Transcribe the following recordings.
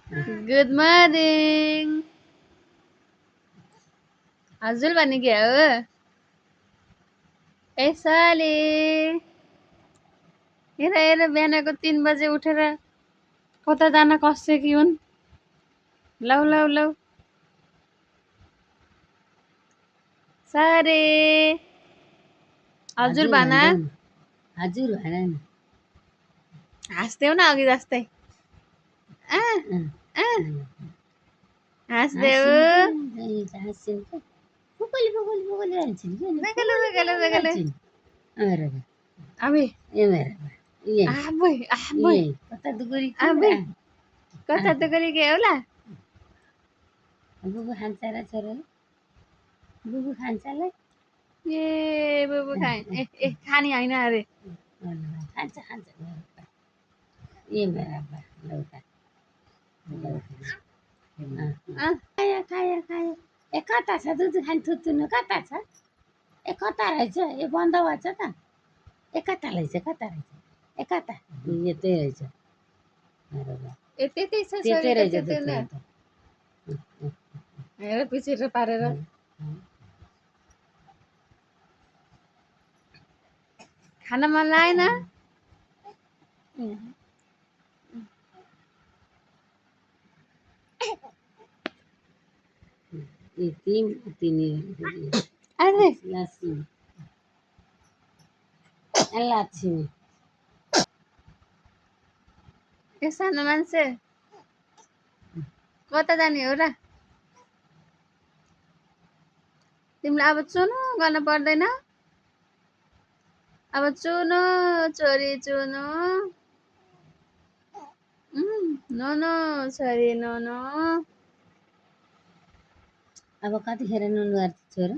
Good morning. हजुर भने के हो? ए साले हेर हेर बिहानको 3 बजे उठेर कता जान कसेकी हुन्। लौ लौ लौ सारे हजुर भन हजुर भन न हाँस्देऊ न अघि जस्तै हाँस्देऊ अबे कता दुगरी के होला बुबु खान्छ र छोराले बुबु खान्छ ल ए बुबु खाए ए खानी हैन अरे खान्छ खान्छ ए मेरा बा लौका खायो खायो खायो ए कता छ दुध खान थुत्तुनु कता छ ए कता रहेछ ए बन्द भएछ त ए कता रहेछ ए कता यो त्यही रहेछ ए त्यतै छ त्यतै रहेछ हेर पछि पारेर खाना मन लागेन तिनी अरे लक्ष्मी ए सानो मान्छे कता जाने हो र तिमीलाई अब चुनु गर्न पर्दैन अब चुनु छोरी चुनु नो छोरी नो अब कतिखेर नुनु गर्छ छोरा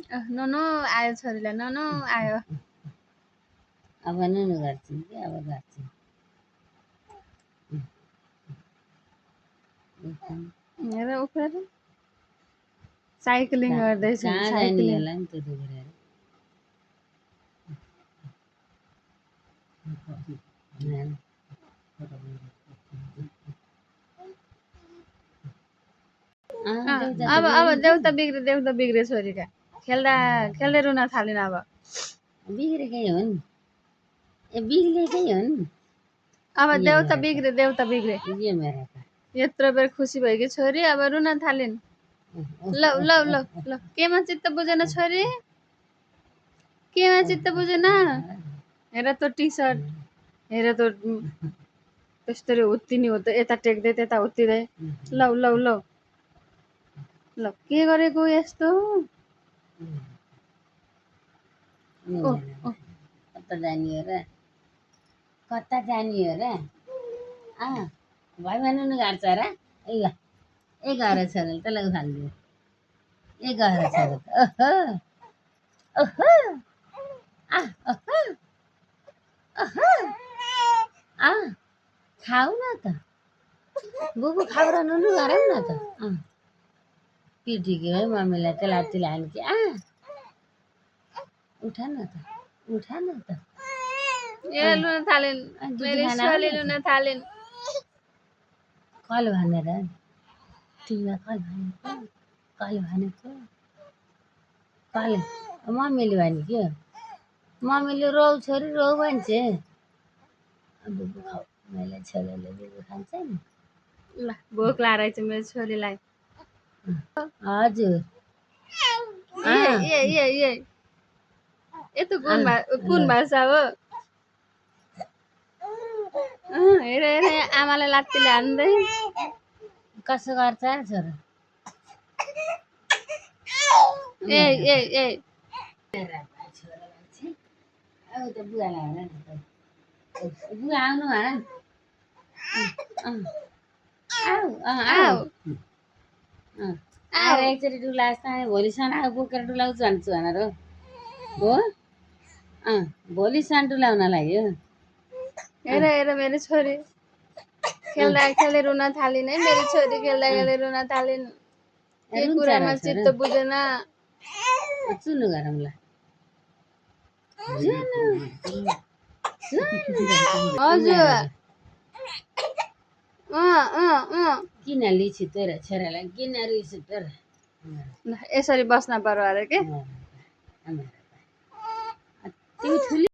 नो आयो छोरीलाई नो आयो अब नुनु गर्छन् कि अब गर्छन् हेर उफ्रेर साइक्लिङ गर्दैछ साइक्लिङ होला नि त्यो दुखेर अब देउता बिग्रे छोरीका खेल्दा खेल्दै रुन थालिन् अब बिग्रेकै हुन् ए बिग्रेकै हुन् अब देउता बिग्रे यो मेरा यत्रो बेर खुसी भयो कि छोरी अब रुन थालिन् लौ लौ लौ लौ केमा चित्त बुझेन छोरी केमा चित्त बुझेन हेर त टी सर्ट हेर त त्यसरी उत्तिनी हो त यता टेक्दै त्यता उत्तिँदै लौ लौ लौ ल के गरेको यस्तो कता जाने हो र भाइ भन्नु गाड्छ र ए गएर छोरा त लौ खालिदियो ए गएर छोरा ओहो खाऊ न त बुबु खाऊ र नुनु गरौँ न त पिटीको है मम्मीलाई त लात्ती लाग्यो कि उठा न त ए लुन थालिन् मेरो छोरी लुन थालिन् कल भनेर तिमीलाई कल भनेको मम्मीले भने के मम्मीले रौ छोरी रौ भन्छ बुबु खाऊ मैले छोरीले बुबु खान्छ नि ल भोक लागेछ मेरो छोरीलाई हजुर यस्तो कुन भाषा हो हेर आमालाई लात्तीले हान्दै कसो गर्छ छोरा बुवा आउनु भन आएर एकचोटि डुलास् भोलिसम्म आऊ बोकेर डुलाउँछु भन्छु भनेर हो भोलिसम्म डुलाउन लाग्यो हेर मेरो छोरी खेल्दै रुन थालिन् है मेरो छोरी खेल्दै रुन थालिन् के कुरामा चित्त बुझेन चुनु गरौँला हजुर किन लिछि तेरो छोरालाई किन रिस तेरो यसरी बस्न पर्यो अरे के तिमी ठुली